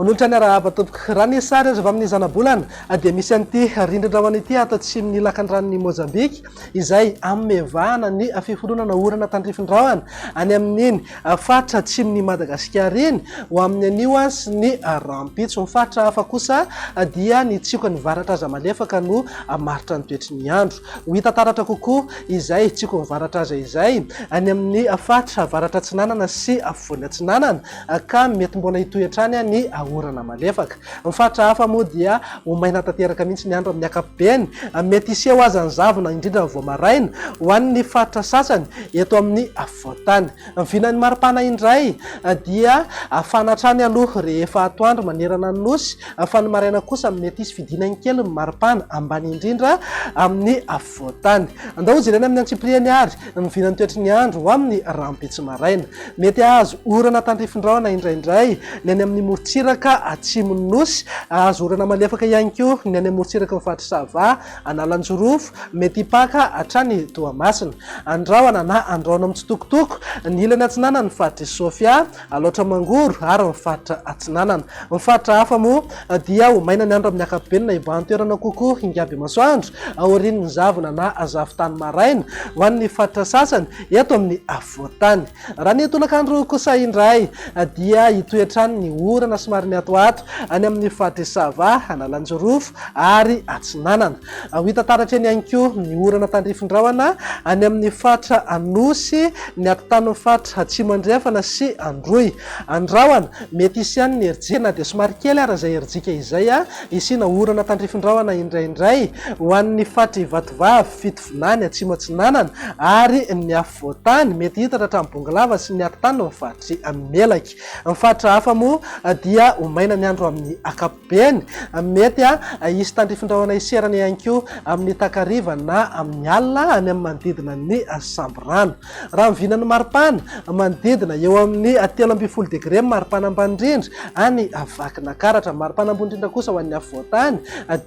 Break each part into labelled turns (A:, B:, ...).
A: Manolotra ny arahaba tompoko. Raha ny sary azo avy amin'ny zanabolana dia misy an'ity rindrin-drahona ity ato atsimon'ny lakandranon'i Mozambika izay amevahana ny fiforonana orana tandrifin-drahona any amin'iny faritra atsimon'i Madagasikara iny ho amin'ny anio sy ny rahampitso. Ny faritra hafa kosa dia ny tsiokan'ny varatra aza malefaka no hamaritra ny toetry ny andro. Ho hita taratra kokoa izay tsiokan'ny varatra aza izay any amin'ny faritra avaratra atsinanana sy afovoany atsinanana ka mety mbola hitohy hatrany ny orana malefaka. Ny faritra hafa moa dia ho maina tanteraka mihitsy ny andro amin'ny ankapobeny. Mety hiseho aza ny zavona, indrindra vao maraina, ho an'ny faritra sasany eto amin'ny afovoan-tany. Ny vinan'ny maripana indray dia hafana hatrany aloha rehefa atoandro manerana ny Nosy fa ny maraina kosa mety hisy fidinany kely ny maripana, ambany indrindra amin'ny afovoan-tany. Andao hojerena amin'ny antsipiriany àry ny vinan'ny toetry ny andro ho amin'ny rahampitso maraina. Mety hahazo orana tandrifin-drahona indraindray ny any amin'ny morontsiraka atsimon'ny Nosy. Hahazo orana malefaka ihany koa ny any amin'ny morontsiraky ny faritr'i Sava, Analanjirofo, mety hipaka hatrany Toamasina. Andrahona na andrahona mitsitokotoko ny ilany atsinanan'ny faritr'i Sofia, Alaotra Mangoro ary ny faritra atsinanana. Ny faritra hafa moa dia ho maina ny andro amin'ny ankapobeny na hibahan-toerana kokoa hingabe masoandro aorian'ny zavona na zavon-tany maraina ho an'ny faritra sasany eto amin'ny afovoan-tany. Raha ny tolakandro kosa indray dia hitohy hatrany ny orana somary miatoato any amin'ny faritr'i Sava, Analanjirofo ary Atsinanana. Ho hita taratra eny ihany koa ny orana tandrifin-drahona any amin'ny faritra Anosy, ny atitan'ny faritra Atsimo Andrefana sy Androy. Andrahona, mety hisy ihany ny herijika na dia somary kely ara izay herijika izay, hisiana orana tandrifin-drahona indraindray ho an'ny faritr'i Vatovavy, Fitovinany, Atsimo Atsinanana ary ny afovoan-tany. Mety hitatra hatramin'ny Bongolava sy ny atitan'ny faritr'i Melaky. Ny faritra hafa moa dia ho maina ny andro amin'ny ankapobeny. Mety hisy tandrifin-drahona hiserana ihany koa amin'ny takariva na amin'ny alina any amin'ny manodidina ny Sambirano. Raha ny vinan'ny maripana, manodidina eo amin'ny 13 degre ny maripana ambany indrindra any Vakinakaratra. Ny maripana ambony indrindra kosa ho an'ny afovoan-tany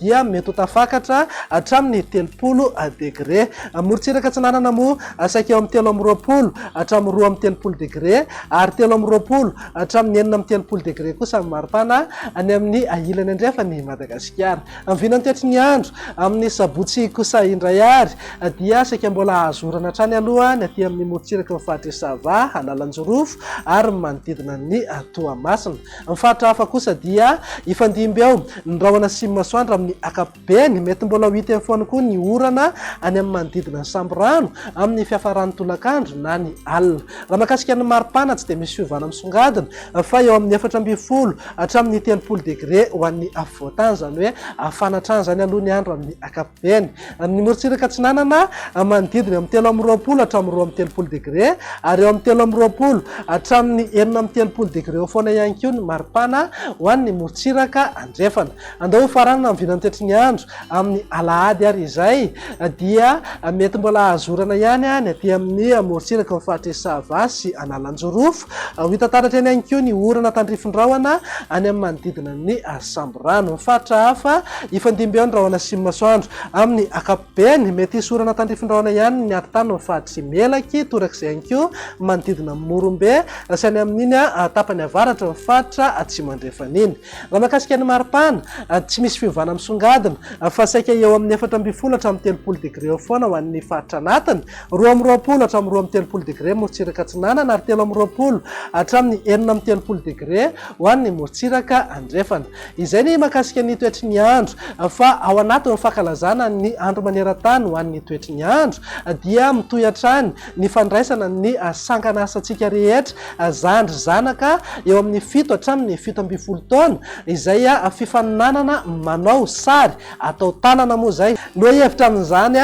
A: dia mety ho tafakatra hatramin'ny 30 degre. Morontsiraka atsinanana moa saika eo amin'ny 23 hatramin'ny 32 degre ary 23 hatramin'ny 36 degre kosa ny maripana any amin'ny ilany andrefan'i Madagasikara. Ny vinantoetry ny andro amin'ny sabotsy kosa indray ary dia saika mbola hahazo orana hatrany aloha ny aty amin'ny morontsiraky ny faritr'i Sava, Analanjirofo ary ny manodidina ny Toamasina. Ny faritra hafa kosa dia hifandimby eo ny rahona sy ny masoandro amin'ny ankapobeny. Mety mbola ho hita eny foana koa ny orana any amin'ny manodidina ny Sambirano amin'ny fiafaran'ny tolakandro na ny alina. Raha mahakasika ny maripana tsy dia misy fiovana misongadina fa eo amin'ny 14 hatramin'ny 30 degre ho an'ny afovoan-tany, izany hoe hafana hatrany izany aloha ny andro amin'ny ankapobeny. Ny morontsiraka atsinanana manodidina eo amin'ny 23 hatramin'ny 32 degre ary eo amin'ny 23 hatramin'ny 36 degre eo foana ihany koa ny maripana ho an'ny morontsiraka andrefana. Andao hofaranana ny vinantoetry ny andro amin'ny alahady ary izay dia mety mbola hahazo orana ihany ny aty amin'ny morontsiraky ny faritr'i Sava sy Analanjirofo. Ho hita taratra eny ihany koa ny orana tandrifin-drahona any amin'ny manodidina ny Sambirano. Ny faritra hafa, hifandimby eo ny rahona sy ny masoandro. Amin'ny ankapobeny, mety hisy orana tandrifin-drahona ihany ny atitanin'ny faritr'i Melaky, torak'izay ihany koa ny manodidina ny Morombe sy any amin'iny tapany avaratry ny faritra Atsimo Andrefana iny. Raha mahakasika ny maripana, tsy misy fiovana misongadina fa saika eo amin'ny 14 hatramin'ny 30 degre eo foana ho an'ny faritra anatiny, 22 hatramin'ny 32 degre morontsiraka atsinanana ary 23 hatramin'ny 36 degre ho an'ny morontsiraka andrefana. Izay ny mahakasika ny toetry ny andro fa ao anatin'ny fankalazana ny andro maneran-tany ho an'ny toetry ny andro dia mitohy hatrany ny fandraisana ny sangan'asantsika rehetra zandry zanaka eo amin'ny 7 hatramin'ny 17 taona izay fifaninanana manao sary atao tanana moa izay. Ny lohahevitra amin'izany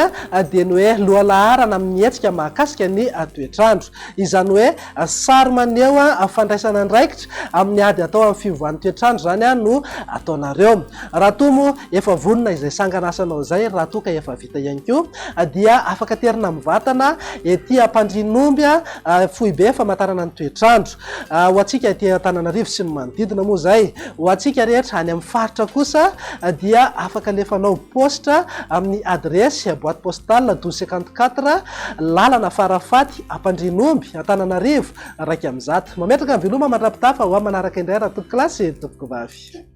A: dia ny hoe lohalaharana amin'ny hetsika mahakasika ny toetr'andro. Izany hoe sary maneho fandraisana andraikitra amin'ny ady atao amin'ny fiovan'ny toetr'andro izany no ataonareo. Raha toa moa efa vonona izay sangan'asanao izay, raha toa ka efa vita ihany koa, dia afaka aterina mivantana ety Ampandrianomby, foibe famantarana ny toetr'andro. Ho antsika ety Antananarivo sy ny manodidina moa izay. Ho antsika rehetra any amin'ny faritra kosa dia afaka alefanao paositra amin'ny adiresy, boite postale 1254, lalana Farafaty, Ampandrianomby, Antananarivo, 101. Mametraka ny veloma mandra-pitafa ho amin'ny manaraka indray raha tompokolahy. Tompokolahy sy tompokovavy.